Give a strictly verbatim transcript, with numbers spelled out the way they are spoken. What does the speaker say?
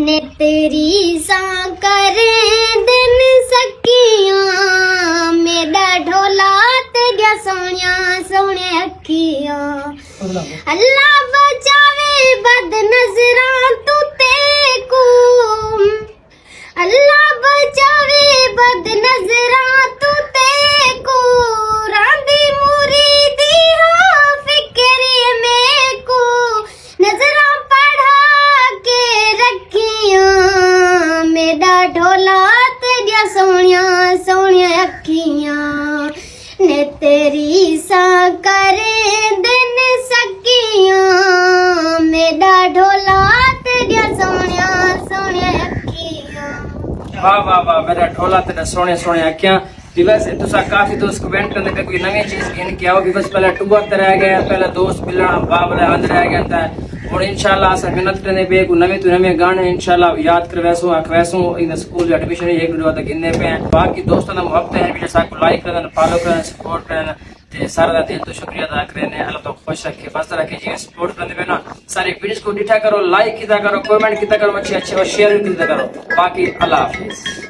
نے تیری ساں کریں دن سکیاں، میݙا ڈھولا تیݙیاں سوہݨیاں سوہݨیاں اکھیاں۔ اللہ بچاوے بد نظراں توں تیکوں، اللہ بچاوے بد نظراں توں تیکوں، راندی موری دی ہا فکر میکوں، نظراں پڑھا کے رکھیاں، میݙا ڈھولا تیݙیاں سوہݨیاں سوہݨیاں اکھیاں، نے تیری ساں کریں دن سکیاں، میݙا ڈھولا تیݙیاں سوہݨیاں سوہݨیاں اکھیاں۔ واہ واہ واہ، میݙا ڈھولا تیݙیاں سوہݨیاں سوہݨیاں اکھیاں۔ ویورز، تساں کافی دوست کمنٹ کریندے پئے کوئی نویں چیز گھن کے آؤ۔ ویورز، پہلے ٹور تے رہ ڳئے، پہلے دوست ملݨ، بابلے اندر رہ ڳئے تے ہݨ انشاءاللہ اساں محنت کریندے پئے، کوئی نویں توں نویں گانے انشاءاللہ یاد کرویسوں، آکھویسوں۔ ان سکول دی ایڈمیشن ہک ݙو تک گھندے پئے ہیں۔ باقی دوستاں دا محبت ہے، ویڈیو ساکوں لائک کریندے، فالو کریندے، سپورٹ کریندے تے سارے دا دل توں شکریہ ادا کریندے۔ اللہ تہاکوں خوش رکھے، بس رکھے، جی سپورٹ کریندے پئے نا۔ ساری ویڈیوز کوں ݙٹھا کرو، لائک کیتا کرو، کمنٹ کیتا کرو، اچھے اچھے اور شیئر وی کیتا کرو۔ باقی اللہ حافظ۔